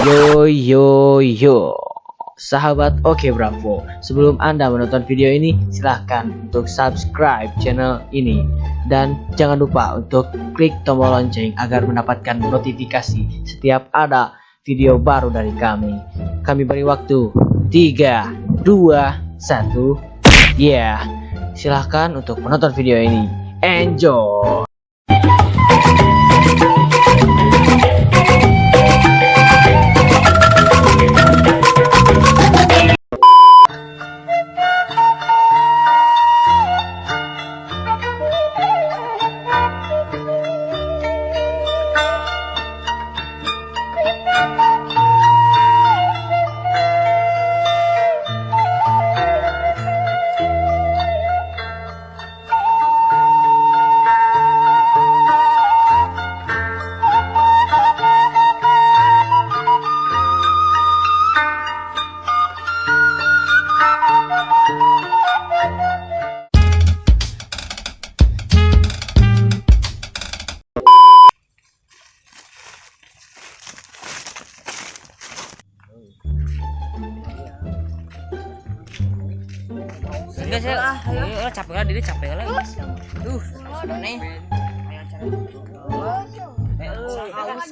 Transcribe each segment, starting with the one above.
Yo yo yo, sahabat Oke Bravo, sebelum Anda menonton video ini, silahkan untuk subscribe channel ini. Dan jangan lupa untuk klik tombol lonceng agar mendapatkan notifikasi setiap ada video baru dari kami. Kami beri waktu 3, 2, 1. Yeah, silahkan untuk menonton video ini. Enjoy! Enggak sih, ayo capek lah, diri capek lah. Nih. Ayo cari.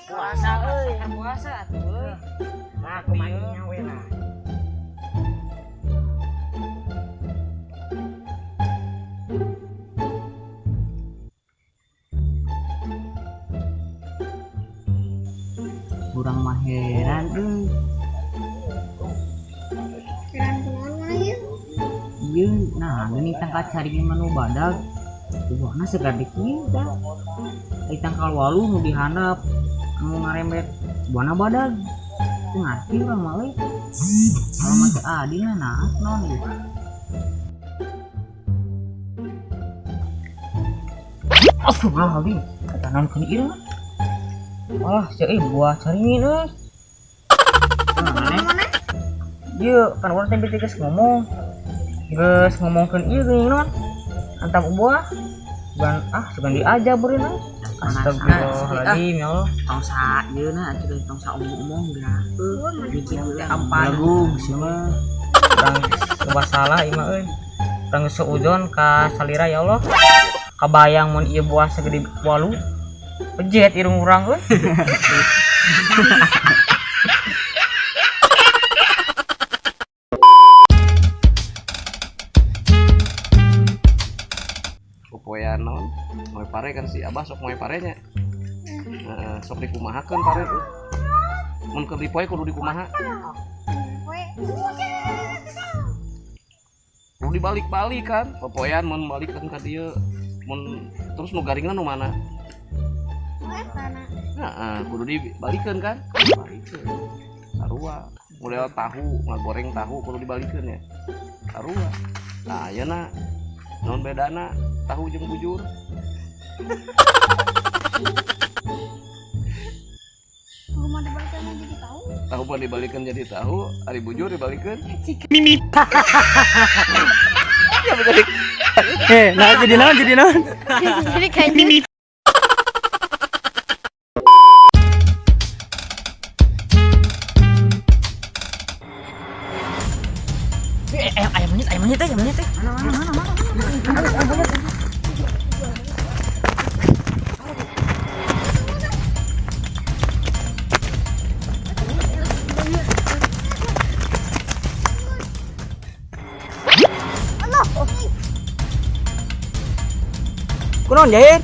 Puasa euy, puasa atuh euy. Nah, kumaha we lah. Kurang mah heran euy. Heran kunaon mana ieu? Ieu nah geuning tangkal caringin manu badag. Buahna segade kieu tah. Ai tangkal walu nu dihandap nu ngarembet buahna badag. Teu ngarti urang mah euy. Kalau mah teu adil nah naon ieu. Astagfirullahaladzim, kata naon keun ieu? Alah, sia euy buah caringin euy. Mana? Ieu kan urang teh geus ngomong. Geus ngomongkeun ieu geuning naon? Antam buah. Bukan ah, sugan diajar beureun euy. Astagfirullahaladzim ya Allah. Tong sa ieu na atuh tong sa omong-omong geura. Mikir teh apa? Lagu sia mah. Urang loba salah ieu mah euy. Urang geus suudzon ka salira ya Allah. Kabayang mun ieu buah segede walu. Pejet irung urang euy. Popoean naon moe pare kan si abah sok moe parenya. Heeh, sok dikumahakeun pare tuh. Mun keur dipoe kudu dikumaha? Kudu dibalik-balik kan. Popoean mun balikeun ka dieu, mun terus nu garingna nu mana? Heeh, kudu dibalikeun kan? Balikeun. Sarua. Model tahu, ngagoreng tahu kudu dibalikeun ya. Sarua. Nah, ayeuna naon bedana tahu jeung bujur? Tahu mah dibalikeun jadi tahu. Tahu mah dibalikeun jadi tahu, ari bujur dibalikeun. Mimi. Ya betul. Nah jadi naon jadi naon? Jadi kayak mimi. Ayam monyet, ayam monyet, ayam monyet. Mana mana mana mana. Kunaon Jair?